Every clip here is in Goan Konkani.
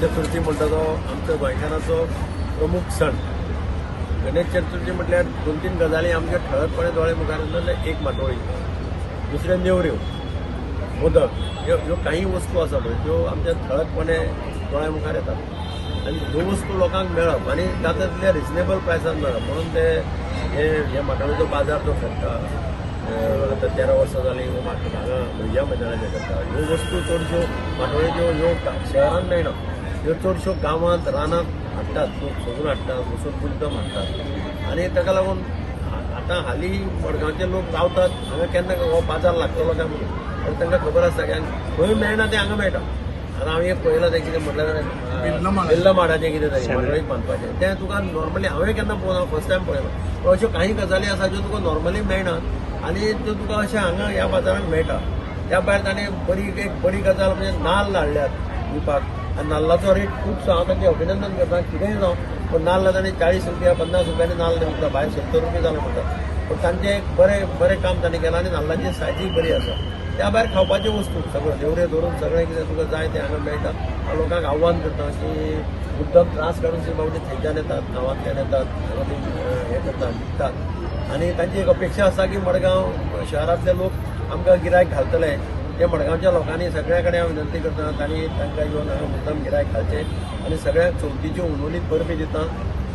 चतुर्थी म्हणटा तो आमच्या गोंयकारांचो प्रमुख सण. गणेश चतुर्थी म्हटल्यार दोन तीन गजाली आमच्या ठळकपणे दोळे मुखार येतले. एक माटोळी, दुसरें नेवऱ्यो, मोदक, ह्यो ह्यो काही वस्तू आसा पळय त्यो आमच्या ठळकपणे दोळ्या मुखार येतात आनी ह्यो वस्तू लोकांक मेळप आनी जाता तितल्या रिजनेबल प्रायसान मेळप म्हणून ते हे हे माटोळीचो बाजार जो भरता, आतां 13 वर्सां जालीं हो हांगा भुरग्यां मैदानाचेर करता. ह्यो वस्तू चडश्यो माटोळीच्यो ह्यो शहरान मेळना, ह्यो चडश्यो गांवांत रानांत हाडटात, लोक सोदून हाडटात, वचून मुद्दम हाडटात आनी ताका लागून आतां हालीं मडगांवचे लोक रावतात हांगा केन्ना हो बाजार लागतलो काय म्हणून, कारण तांकां खबर आसता की खंय मेळना तें हांगा मेळटा. आतां हांवें एक पळयलां तें कितें म्हटल्यार बिल्ल माडाचें कितें तरी माटोळीक बांदपाचें, तें तुका नॉर्मली हांवें केन्ना पळोवना, फर्स्ट टायम पळयलां. पूण अश्यो काही गजाली आसा ज्यो तुका नॉर्मली मेळना आनी त्यो तुका अशें हांगा ह्या बाजारांत मेळटा. त्या भायर ताणें बरी एक बरी गजाल म्हणजे नाल्ल हाडल्यात विपाक आनी नाल्लाचो रेट खूब, हांव तांचें अभिनंदन करता. कितेंय जावं पूण नाल्ल ताणें 40 रुपया 50 रुपयांनी नाल्ल विकता, भायर 70 रुपया जालें म्हणटा, पूण तांचें एक बरें बरें काम तांणी केलां आनी नाल्लाची सायजूय बरी आसा. त्या भायर खावपाच्यो वस्तू सगळ्यो नेवऱ्यो धरून सगळें कितें तुका जाय तें हांगा मेळटा. हांव लोकांक आव्हान करता की मुद्दम त्रास काडून सुद्दां बाबा थंयच्यान येतात, गांवांतल्यान येतात, हांगा ती हें करतात, विकतात आनी तांची एक अपेक्षा आसा की मडगांव शहरांतले लोक आमकां गिरायक घालतले. ते मडगांवच्या लोकांनी सगळ्या कडेन हांव विनंती करता, तांणी तांकां येवन हांगा मुद्दम गिरायक घालचें आनी सगळ्यांक चवथीच्यो उनवलीत परबी दिता.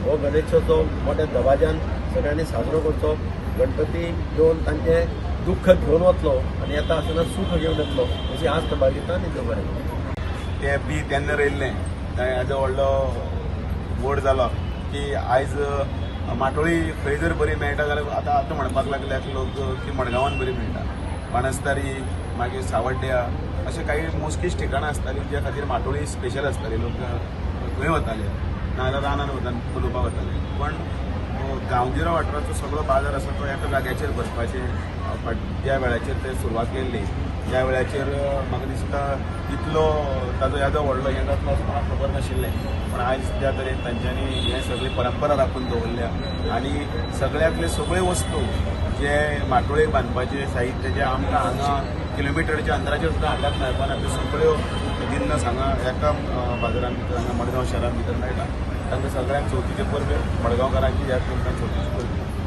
हो गणेशोत्सव मोठ्या दबाज्यान सगळ्यांनी साजरो करचो. गणपती येवन तांचें दुःख घेवन वतलो आनी येता आसतना सूख घेवन येतलो अशी आस्त बाळगिता आनी देव बरें करूं. तें बी तेन्ना रोयल्लें तें येदो व्हडलो वड जालो की आयज माटोळी खंय जर बरी मेळटा जाल्यार आतां आतां म्हणपाक लागल्यात लोक की मडगांवान बरी मेळटा. बाणस्तारी, मागीर सावड्ड्या, अशें काही मोजकीच ठिकाणां आसतालीं ज्या खातीर माटोळी स्पेशल आसताली. लोक थंय वताले नाजाल्यार रानान वताले, पुलोवपाक वताले. पण गांवगिरो वाठाराचो सगळो बाजार आसा तो एका जाग्याचेर भरपाचें ज्या वेळाचेर ते सुरवात केल्ली त्या वेळाचेर म्हाका दिसता इतलो ताजो येदो व्हडलो हें जातलो अशें कोणाक खबर नाशिल्लें. पूण आयज ज्या तरेन तांच्यांनी हें सगळी परंपरा राखून दवरल्या आनी सगळ्यांतले सगळ्यो वस्तू जे माटोळेक बांदपाचें साहित्य जें आमकां हांगा किलोमिटरच्या अंतराचेर सुद्दां हाडल्यार मेळपाना, त्यो सगळ्यो जिन्नस हांगा एका बाजारान भितर हांगा मडगांव शहरान भितर मेळटा. तांकां सगळ्यांक चवथीचे परबे, मडगांवकारांची ह्या निमतान चवथीची परबी.